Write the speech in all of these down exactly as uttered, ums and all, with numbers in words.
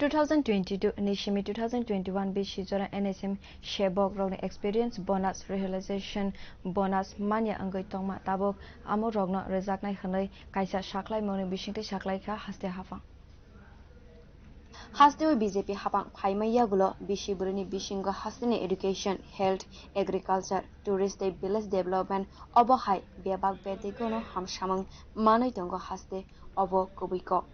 Two thousand twenty-two ni simi two thousand twenty-one bisi jora N H M sebok rokni experience bonus, realization bonus manya wngwi tongma tabuk amo rokno rwjaknai hwnwi kaisa saklaimungni bisingtwi saklaikha haste haphang. Hasteo B J P haphang phaima yagulo bisi bwrwini bisingo hasteni education, health, agriculture, tourist tei village development obo hai bebak bedegono hamsamung manwi tongo haste obo kubui kok.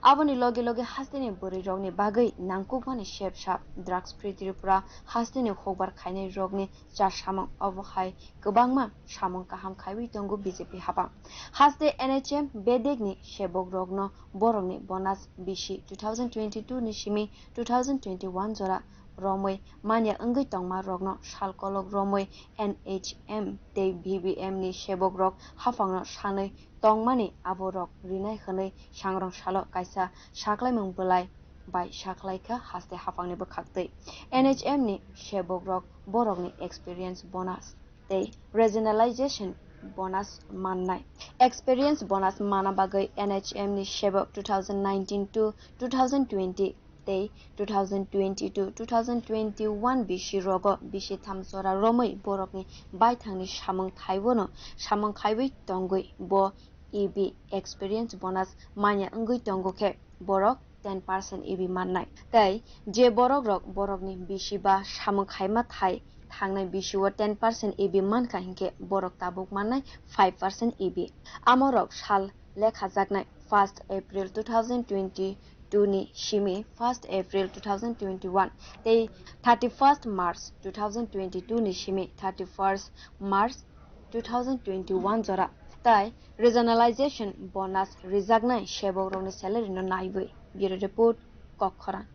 Aboni loge loge hasteni bwrwirokni bagwi nangkukmani sep sap drugs free Tripura hasteni hukbar khainai rokni cha samung obo hai kwbangma samung kaham khaiwi tongo B J P haphang. Haste N H M bedekni sebok rokno borokni bonus bisi two thousand twenty-two ni simi two thousand twenty-one jora romwi manya wngwi tongma rokno sal kolok romwi N H M tei B B M ni sebok rok haphangno sanwi tongmani abo rok rinai hwnwi sangrong salo kaisa saklaimung bwlai bai saklaikha haste haphangni bwkhaktwi. N H M ni sebok rok borokni experience bonus tei regionalization bonus mannai. Experience bonus mana bagwi N H M ni sebok two thousand nineteen to two thousand twenty tei two thousand twenty-two two thousand twenty-one bisi rogo bisi tham jora romwi borokni baithangni samung thaibono samung khaiwi tongwi bo E B experience bonus manya wngwi tongo khe borok ten percent E B mannai. Tei je borok rok borokni bisi ba samung khaima thai thangnai bisi o ten percent E B mankha hinkhe borok tabuk mannai five percent E B. Amorok sal lekhajaknai first April two thousand twenty-two ni simi first April two thousand twenty-one tei thirty-first March two thousand twenty-two ni simi thirty-first March two thousand twenty-one jora tai regionalization bonus rijaknai sebok rokni salary no naiwi. Bureau Report, Kokkhorang.